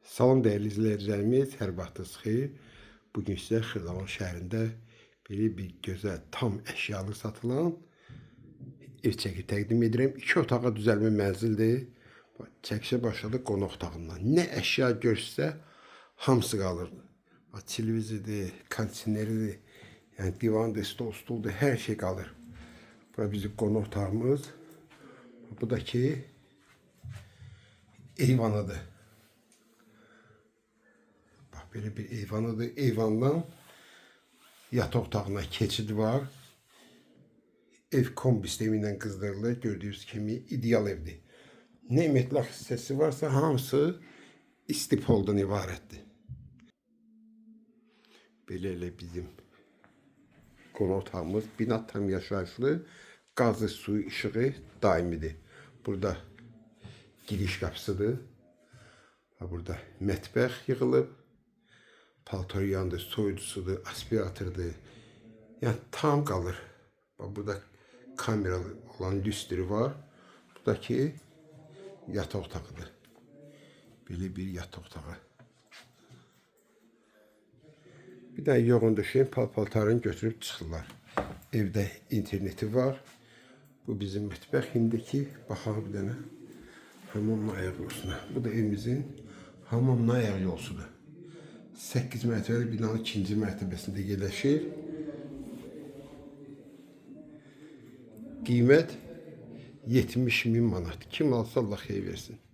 Salam dəyərli izləyicilərimiz, hər vaxtınız xeyir. Bu gün sizə Xırdalan şəhərində belə bir gözəl, tam əşyalı satılan ev çəkib təqdim edirəm. İki otağa düzəlmə mənzildir. Bax, çəkişə başladıq qonaq otağından. Nə əşya görsə hamısı qalır. Bax, televizordur, kondisioneridir, yəni divandır, stol, stuldur, hər şey qalır. Bura bizim qonaq otağımız. Bu da ki eyvanıdır. Bax, belə bir eyvanıdır. Eyvandan yataq otağına keçid var. Ev kombi sistemi ilə qızdırılır. Gördüyünüz kimi ideal evdir. Nə metlaq hissəsi varsa hamısı istipoldan ibarətdir. Belə elə bizim qonaq otağımız. Bina tam yaşayışlı. Qazı, suyu, işığı daimidir. Burada giriş qapısıdır. Ha, burada mətbəx yığılıb. Paltar yandı, soyuducusudur, aspiratordur. Yəni tam qalır. Bax, burada kameralı olan lüstrü var. Bu da ki yataq otağıdır. Belə bir yataq otağı. Bir dənə yoğun döşəyin pal-paltarını götürüb çıxırlar. Evdə interneti var. Bu bizim mətbəx. İndiki baxaq bir dənə hamamla ayaq yolsuna. Bu da evimizin hamamla ayaq yolsudur. 8 mərtəbəli binanın ikinci mərtəbəsində yerləşir. Qiymət 70 min manat. Kim alsa Allah xeyir versin.